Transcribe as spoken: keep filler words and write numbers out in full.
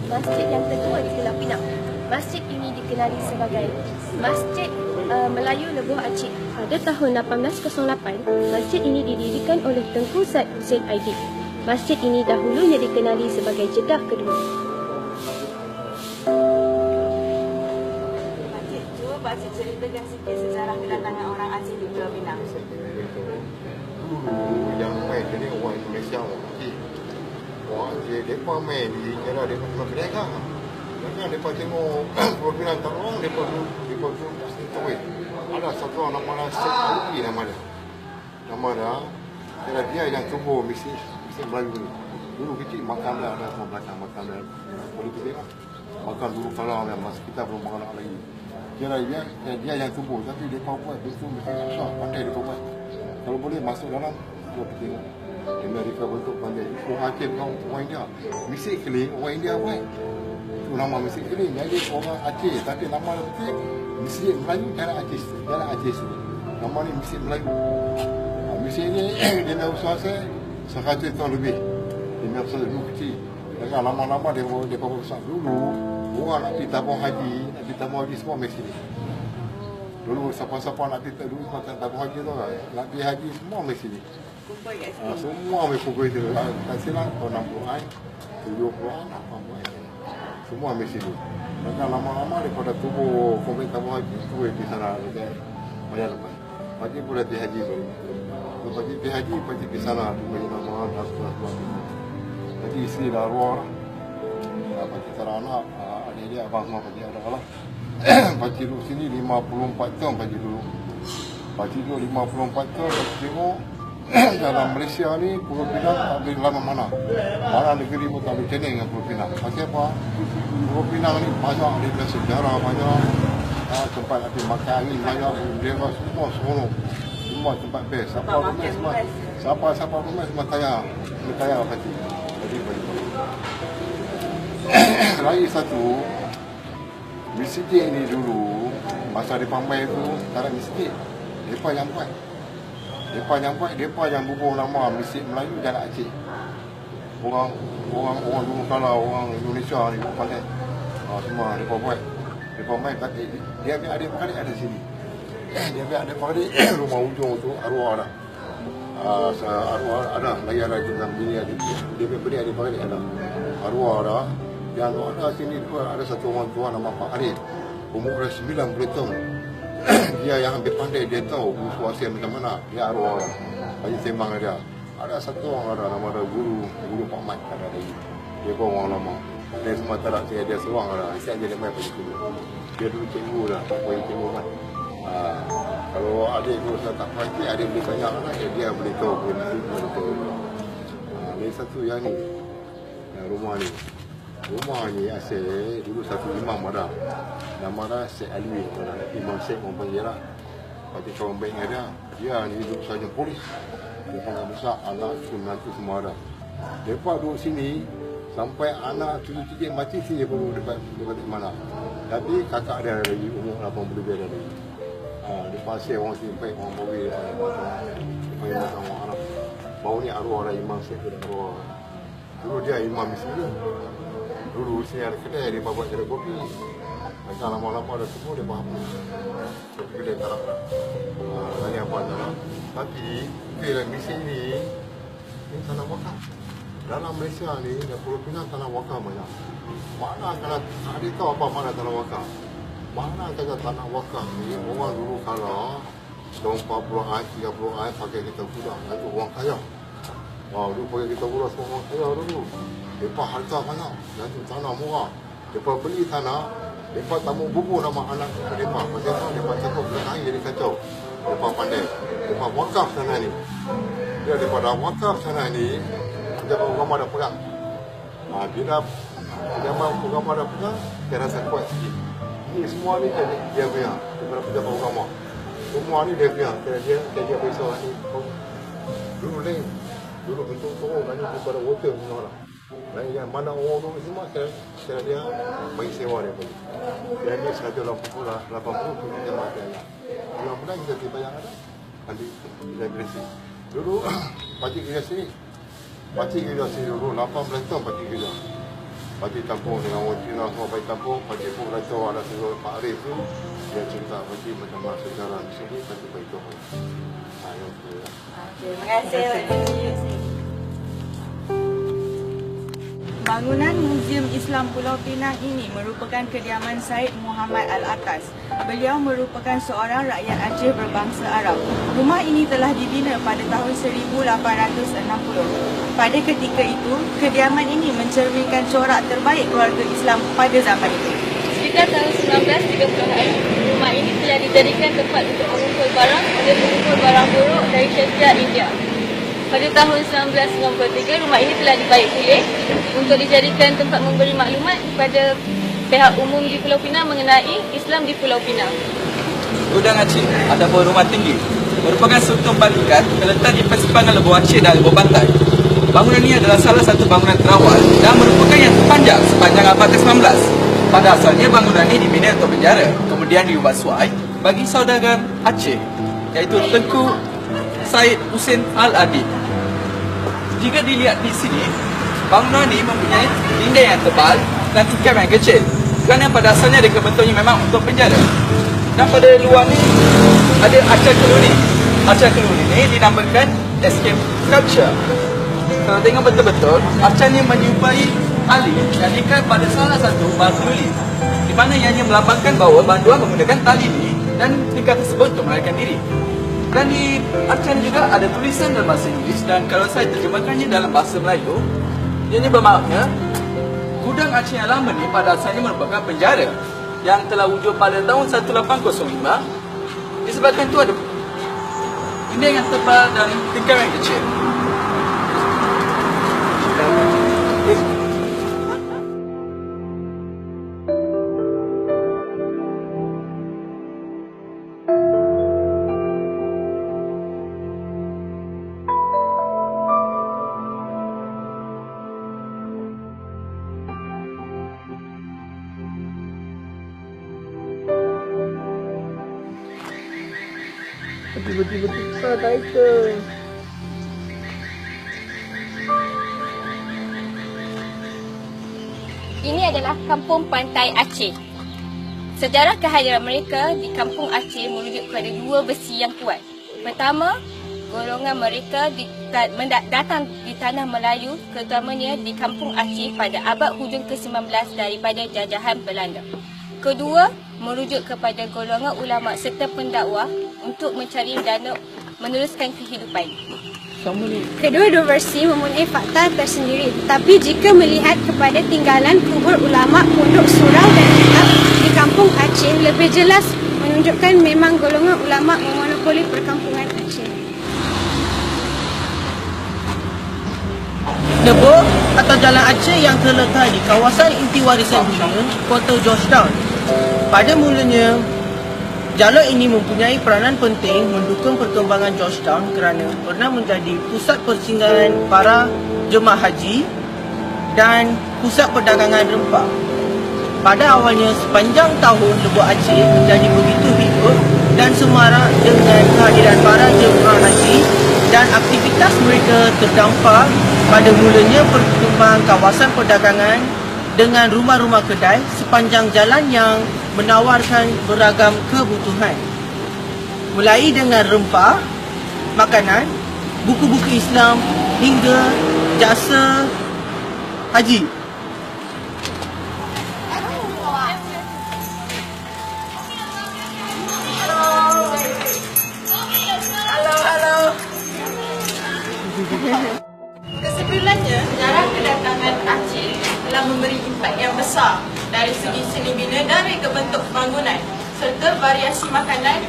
Masjid yang tertua di Pulau Pinang. Masjid ini dikenali sebagai Masjid, eh, Melayu Lebuh Aceh. Pada tahun lapan belas kosong lapan, masjid ini didirikan oleh Tengku Said Hussein Aidid. Masjid ini dahulunya dikenali sebagai Jeddah Kedua. Masjid tu, Pak Cik ceritakan sikit sejarah kedatangan orang Aceh di Pulau Pinang. Dulu, nyang main jadi orang Indonesia, orang Aceh. Orang Aceh, depa main di daerah depa tengah berdagang. Kadang depa tengok Pulau Pinang tarong, depa tu, depa tu pasti tawet. Ada satu orang nama dia Syed Alwi nama dia. Nama dia, kira dia yang tubuh misi, misi Melayu ni. Dulu kecil makan dia, ada semua belakang makan dia. Boleh tu tengok. Makan dulu kalau ada masa kita belum makan lagi. Kira dia, dia yang tubuh, tapi dia tahu buat betul, betul susah, pandai dia buat. Kalau boleh masuk dalam, dia tengok. Dia mereka bentuk pandai. Oh, Aceh kau orang India. Misi keliling orang India buat. Itu nama misi keliling. Jadi orang Aceh, tapi nama dia betul, misi Melayu, cara Aceh, cara Aceh tu. Nama ni misi Melayu. Ha, misi ni, dia nak usaha saya, seratus tahun lebih. Dia nak usaha dulu kecil. Dengan lama-lama dia, dia baru besar. Dulu, orang nak pergi tabung haji, nak pergi tabung haji semua meh sini. Dulu siapa-siapa nak pergi, dulu macam tabung haji tu kan, nak pergi haji semua meh sini. Kumpul kat situ. Ha, semua meh kumpul itu. Kat sini lah, tahun enam puluhan, tujuh puluhan, lapan puluhan. Semua meh sini. Dengan lama-lama daripada tubuh kompeni tabung haji, tu di sana, dekat Maya Lepas. Pakcik pun dah pi haji baru. Pakcik pi haji, pakcik pi sana, tu bagi nama dah sudah tua tu. Jadi isteri dah arwah. Ah, pakcik cara anak, ah, adik-adik abang semua pakcik ada lah. Pakcik duduk sini lima puluh empat tahun pakcik duduk. Pakcik duduk lima puluh empat tahun, pakcik tengok dalam Malaysia ni Pulau Pinang tak boleh lama mana. Mana negeri pun tak boleh tanding dengan Pulau Pinang. Pasal apa? Pulau Pinang ni banyak daripada sejarah, banyak, ah, tempat nak makan angin, banyak daerah semua seronok. Semua tempat best. Siapa rumah semua, siapa, siapa rumah semua kaya. Semua kaya pasti. Jadi, bagi lagi satu, masjid ni dulu, masa depa main tu, tak ada masjid. Depa yang buat. Depa nyang buat, depa nyang bubuh nama Masjid Melayu Jalan Aceh. Orang, orang, orang dulu kala, orang Indonesia ni bukan eh. Ha, semua depa buat. Depa main, tapi dia ambil adik-adik ada sini. Dia ambil adik-adik rumah ujung tu arwah dah. Ah, sa-, arwah ada, lahir ada tu dalam dunia dia. Dia ambil adik-adik ada. Arwah dah. Yang ada sini tu ada satu orang tua nama Pak Arif. Umur dah sembilan puluh tahun. Dia yang ambil pandai, dia tahu musuh asing macam mana. Dia arwah orang. Haji Sembang ada. Ada satu orang ada nama dia Guru, Guru Pak Mat ada lagi. Dia pun orang lama. Dia semua tak ada, dia seorang ada. Saya jadi main pada tu. Dia dulu cikgu lah, tak payah cikgu kan. Ha, kalau adik tu saya tak pasti, adik boleh tanya lah, dia, dia boleh tahu, boleh tahu, boleh tahu. Ha, lagi satu yang ni, yang rumah ni. Rumah ni asal dulu satu imam ada. Nama dia Syekh Alwi, ada Imam Syekh orang panggil lah. Lepas tu kawan baik dengan dia, dia ni duduk saja polis. Dia pernah besar, anak, cucu, menantu semua ada. Lepas duduk sini, sampai anak cucu cicit mati sini baru dapat, dapat mana. Tapi kakak dia lagi umur lapan puluh lebih ada lagi. Ha, dia pasal orang sini, baik orang Bugis, orang Batak, orang Arab. Baru ni arwah ada Imam Syekh, ada arwah. Dulu dia imam di sini. Dulu sini ada kedai, dia buat kedai kopi. Macam lama-lama dah semua dia faham. Kopi kedai tak ada. Ha, tanya apa tak ada. Tapi, okey lah, misi ni, ni tanah wakaf. Dalam Malaysia ni, dan Pulau Pinang tanah wakaf banyak. Mana kalau tak ada tahu apa mana tanah wakaf. Mana kata tanah wakaf ni, orang dulu kala, tahun empat puluhan, tiga puluhan, pakai kereta kuda. Lalu orang kaya. Wah, dulu pakai kereta kuda semua orang kaya dulu. Lepas harta banyak, lalu tanah murah. Lepas beli tanah, lepas tamu bubuh nama anak mereka. Pasal apa? Lepas cakap belakang jadi kacau. Lepas pandai. Lepas wakaf tanah ni. Dia daripada wakaf tanah ni, dia baru ramai dah perang. Ha, bila pejabat agama dah pegang, dia rasa kuat sikit. Ni semua ni jadi dia punya, daripada pejabat agama. Semua ni dia punya, dia, dia, dia, dia biasa ni. Dulu lain, dulu bentuk turun, lain daripada water semua lah. Lain yang mana orang dulu semua, kira, kira dia bagi sewa dia bagi. Dia ambil seratus lapan puluh lah, lapan puluh tu dia makan lah. Kalau mudah kita dibayar ada, nanti kita berisi. Dulu, pakcik kerja sini, Pakcik kerja sini dulu, lapan belas tahun pakcik kerja. Pakcik tampung dengan orang Cina semua pakcik tampung, pakcik pun kacau ada seorang Pak Arif tu, dia cerita pakcik macam mana sejarah di sini, pakcik beritahu. Ha, yang tu ya. Terima kasih, Pak Cik. Bangunan Museum Islam Pulau Pinang ini merupakan kediaman Said Muhammad Al-Atas. Beliau merupakan seorang rakyat Aceh berbangsa Arab. Rumah ini telah dibina pada tahun seribu lapan ratus enam puluh. Pada ketika itu, kediaman ini mencerminkan corak terbaik keluarga Islam pada zaman itu. Sekitar tahun sembilan belas tiga puluhan, rumah ini telah dijadikan tempat untuk mengumpul barang oleh pengumpul barang buruk dari Chestia, India. Pada tahun sembilan belas sembilan puluh tiga, rumah ini telah dibaik pulih untuk dijadikan tempat memberi maklumat kepada pihak umum di Pulau Pinang mengenai Islam di Pulau Pinang. Gudang Aceh ataupun Rumah Tinggi merupakan struktur bangunan terletak di persimpangan Lebuh Aceh dan Lebuh Pantai. Bangunan ini adalah salah satu bangunan terawal dan merupakan yang terpanjang sepanjang abad kesembilan belas. Pada asalnya, bangunan ini dibina untuk penjara, kemudian diubah suai bagi saudagar Aceh, iaitu Tengku Said Husin Al-Adib. Jika dilihat di sini, bangunan ini mempunyai dinding yang tebal dan tikam yang kecil, kerana pada asalnya dia bentuknya memang untuk penjara. Dan pada luar ni ada arca keluli. Arca keluli ni dinamakan escape sculpture. Kalau tengok betul-betul, arca ni menyerupai tali yang diikat pada salah satu batu keluli, di mana ianya melambangkan bahawa banduan menggunakan tali ni dan tingkah tersebut untuk melarikan diri. Dan di arca ni juga ada tulisan dalam bahasa Inggeris, dan kalau saya terjemahkannya dalam bahasa Melayu, ianya bermakna, gudang Aceh yang lama ni pada asalnya merupakan penjara yang telah wujud pada tahun seribu lapan kosong lima. Disebabkan tu ada dinding yang tebal dan tikam yang kecil. Betul-betul betul tak itu. Ini adalah Kampung Pantai Aceh. Sejarah kehadiran mereka di Kampung Aceh merujuk kepada dua versi yang kuat. Pertama, golongan mereka di, ta-, menda-, datang di tanah Melayu, terutamanya di Kampung Aceh pada abad hujung kesembilan belas daripada jajahan Belanda. Kedua, merujuk kepada golongan ulama serta pendakwah untuk mencari dana meneruskan kehidupan. Kedua-dua versi mempunyai fakta tersendiri, tetapi jika melihat kepada tinggalan kubur ulama, pondok surau dan kitab di Kampung Aceh lebih jelas menunjukkan memang golongan ulama memonopoli perkampungan Aceh. Neuboh atau Jalan Aceh yang terletak di kawasan inti warisan dunia Kota Georgetown. Pada mulanya, jalur ini mempunyai peranan penting mendukung perkembangan Georgetown kerana pernah menjadi pusat persinggahan para jemaah haji dan pusat perdagangan rempah. Pada awalnya, sepanjang tahun Lebuh Aceh menjadi begitu hidup dan semarak dengan kehadiran para jemaah haji dan aktivitas mereka terdampak pada mulanya perkembangan kawasan perdagangan dengan rumah-rumah kedai sepanjang jalan yang menawarkan beragam kebutuhan, mulai dengan rempah, makanan, buku-buku Islam hingga jasa haji. Halo, halo. Kesimpulannya, sejarah kedatangan Aceh telah memberi impak yang besar dari segi seni bina dan reka bentuk bangunan, serta variasi makanan